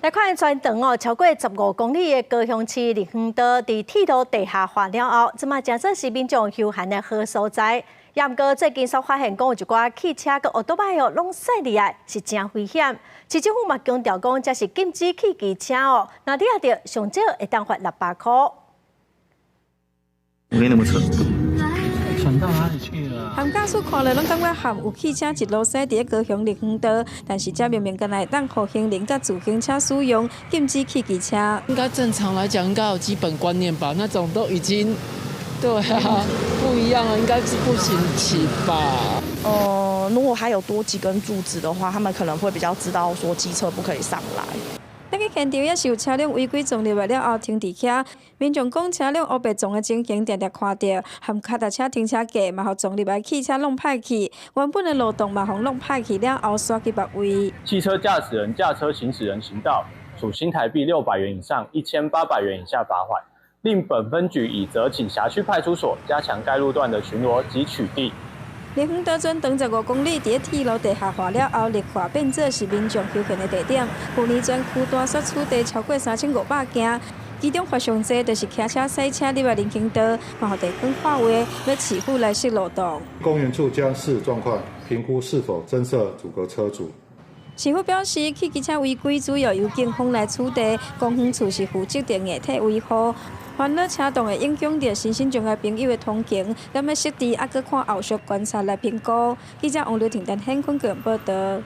來看全長哦，超過15公里的高雄市麗園道，佇鐵路地下化了後，這馬成做是民眾休閒的好所在。也毋過最近煞發現講有一寡汽車佮歐多擺哦，攏駛入來，是誠危險。市政府嘛強調講，這是禁止汽機車哦，若掠著上少會當罰600箍。沒那麼扯。傳到哪裡去了？含駕駛看了攏感覺含有汽車一路駛佇高雄麗園道，但是這明明敢若會當予行人佮自行車使用，禁止汽機車。應該正常來講，應該有基本觀念吧？那種都已經，對啊，不一樣了，應該是不行騎吧？如果還有多幾根柱子的話，他們可能會比較知道說機車不可以上來。那個現場也是有車輛違規撞入來了後停佇遐，民眾講車輛烏白撞的情形定定看著，含腳踏車停車格嘛，予撞入來汽車弄歹去，原本的路段嘛，予弄歹去了後徙去別位。汽車駕駛人駕車行駛人行道，處新台幣600元以上1800元以下罰款。另本分局已責請轄區派出所加強該路段的巡邏及取締。麗園道全長15公里，佇鐵路地下化了後，綠化變做是民眾休閒的地點。去年全區單煞取締超過3500件，其中罰上濟就是騎車賽車入來人行道，嘛予地方喊話欲市府來設路擋。公園處將視狀況評估是否增設阻隔車阻。市府表示，汽機車違規主要由警方來處理，公園處是負責定硬體維護。煩惱車動會影響著身心障礙朋友的通行，咁欲設置，猶閣看後續觀察來評估。記者王劉婷、陳顯坤個人報道。